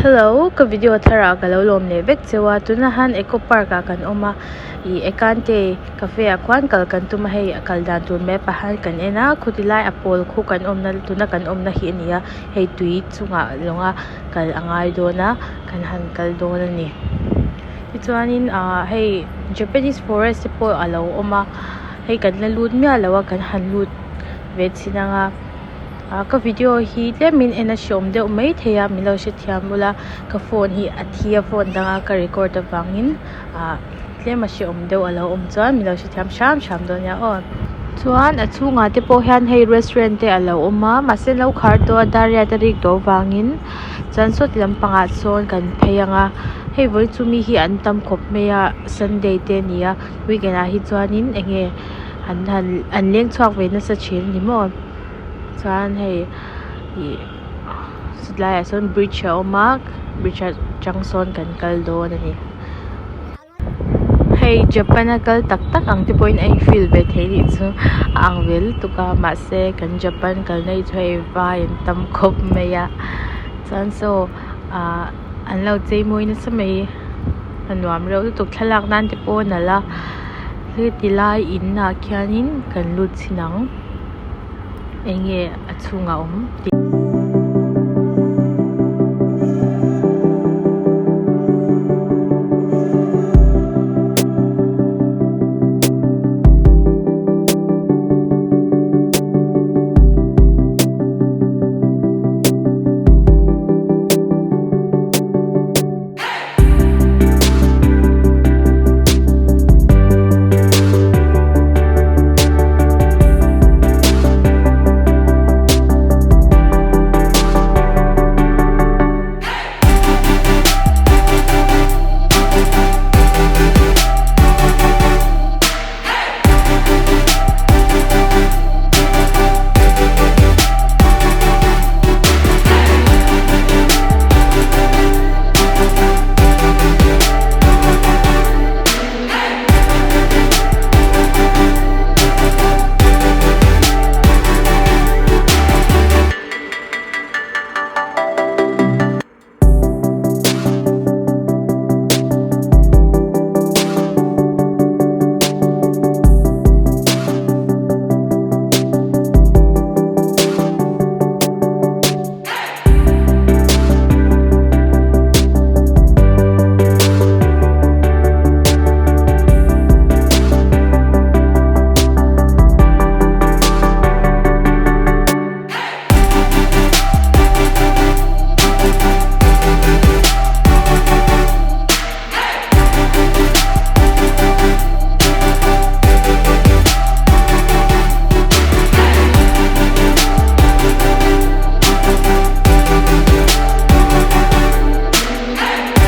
Hello ka video thar ah ka lo lawm leh vek cheu a tunah hian eco park ah kan awm a ih ekante cafe ah khuan kal kan tum a hei a kal dan tur map ah hian kan en a khuti lai a pawl khu kan awmna tuna kan awmna hi a ni a hei tui chungah lawnga kal a ngai dawn a kan han kal dawn a ni tichuanin ah hei japanese forest te pawh alo awm a hei kan la lut miah lo a kan han lut ve chhin anga. Ah ka video hi tlemin en a hreawm deuh maithei a min lo hrethiam ula ka phone hi a thi a phone danga ka record avangin ah tlem a hreawm deuh alo awm chuan min lo hrethiam hram hram dawn nia aw. Chuan a chhungah te pawh hian hei restaurant te alo awm a mahse an lo khar tawh a dar riat a rik tawh avangin chuan sawti lampangah sawn kan phei anga hei vawi chu mi hi an tam khawp mai a sunday te a ni a weekend ah hi chuanin eng nge an han an leng chhuak ve nasa thin a ni maw. Chuan hei ih sawtlaiah sawn bridge a awm a bridge atang sawn kan kal dawn a ni. Hei Japan a kal tak tak ang te pawhin a in feel ve thei anih chu a ang ve lutuk a mahse kan Japan kalna hi chu hei vai an tam khawp mai a chuan saw ah an lo chei mawi nasa mai a nuam reuh lutuk thlalak nan te pawh a nalh a heti lai in ah khianin kan lut chhin ang. Eng nge a chhungah awm tih.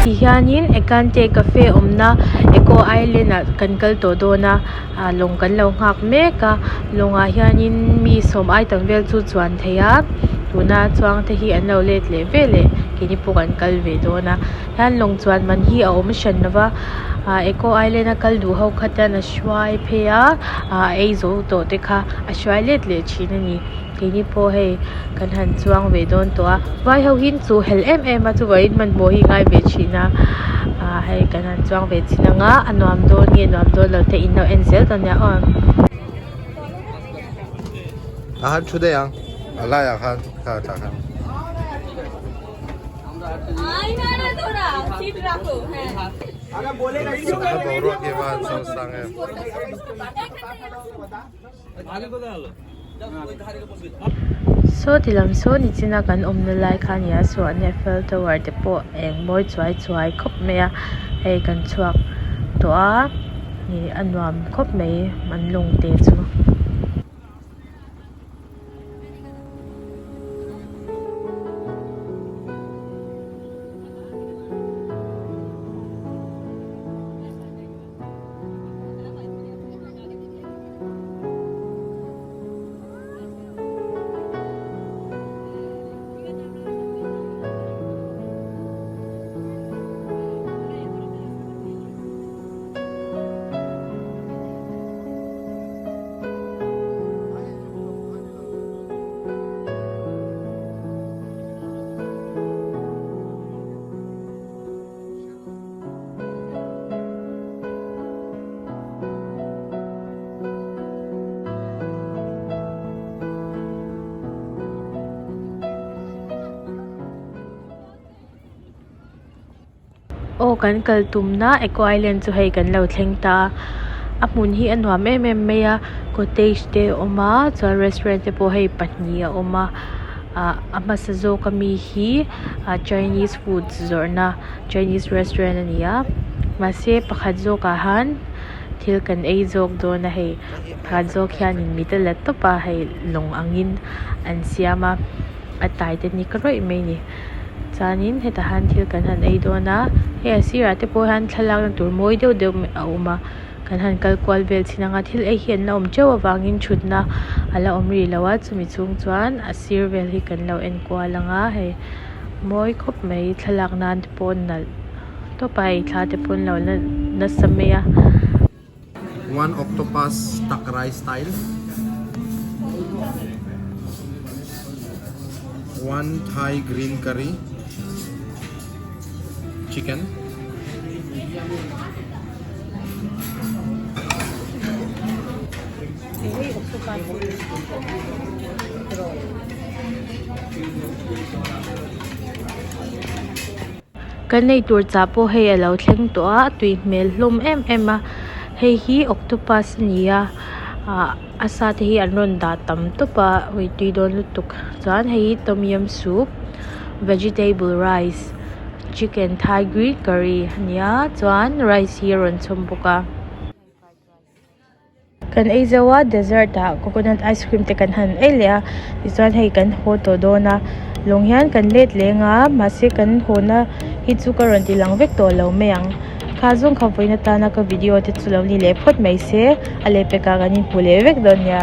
Ti hianin Ekante cafe awmna eco island ah kan kal tawh dawn a ah lawng kan lo nghak mek a lawngah hianin mi sawm ai tam vel chu chuan theih a tuna chuang te hi an lo let leh veleh keini pawh kan kal ve dawn a hian lawng chuan man hi a awm hran lo va ah eco island a kal duh ho kha chuan a hruai phei a ah ei zo tawh te kha a hruai let leh thin a ni. Keini pawh hei kan han chuang ve dawn tawh a vai ho hi an chuh helh em em a chuvangin hmanhmawh hi ngai ve thin a ah hei kan han chuang ve chin ang a a nuam dawn nge nuam dawn lo te in lo en zel dawn nia aw. A han thu daih ang a laiah khan kha tah khan. Sangha boruak hi a va han sosang em. Saw ti lam saw nichina kan awmna lai kha a ni a saw an eiffel tower te pawh a eng mawi chuai chuai khawp mai a hei kan chhuak tawh a ih a nuam khawp mai an lawng te chu. Aw kan kal tumna eco island chu hei kan lo thleng ta a a hmun hi a nuam em em mai a cottage te a awm a chuan restaurant te pawh hei pahnih a awm a ah a hmasa zawk ami hi ah chinese food zawrhna chinese restaurant ani a mahse pakhat zawk ah han thil kan ei zawk dawn a hei pakhat zawk hianin mit a la tawp a hei lawng angin an siam a a titanic rawih mai ani chuanin hetah hian thil kan han ei dawn a hei a sirah te pawh hian thlalak na tur mawi deuh deuh a awm a kan han kal kual vel chhin anga thil ei hi an la awm teuh avangin thutna ala awm rih lo a chumi chhung chuan a sir vel hi kan lo en kual anga hei mawi khawp mai thlalak nan te pawh nalh tawp a hei thla te pawh an lo la nasa mai a. One octopus stuck rice style. One Thai green curry. Chicken. Kan ei tur chah pawh hei a lo thleng tawh a a tui hmel hlawm em em a hei hi octopus a ni a ah a sa te hi an rawn dah tam tawp a ui tui dawn lutuk chuan hei hi tom yum soup vegetable rice chicken thai green curry a ni a chuan rice hi a rawn chhawm bawk a. Kan ei zo a dessert ah coconut ice cream te kan han ei leh a tichuan hei kan haw tawh dawn a lawng hian kan let leng a mahse kan haw na hi chu ka rawn ti lang vek tawh lo mai ang kha zawng kha vawiin atana ka video te chu lo ni leh phawt mai se a lehpek ah kan inhmu leh vek dawn nia.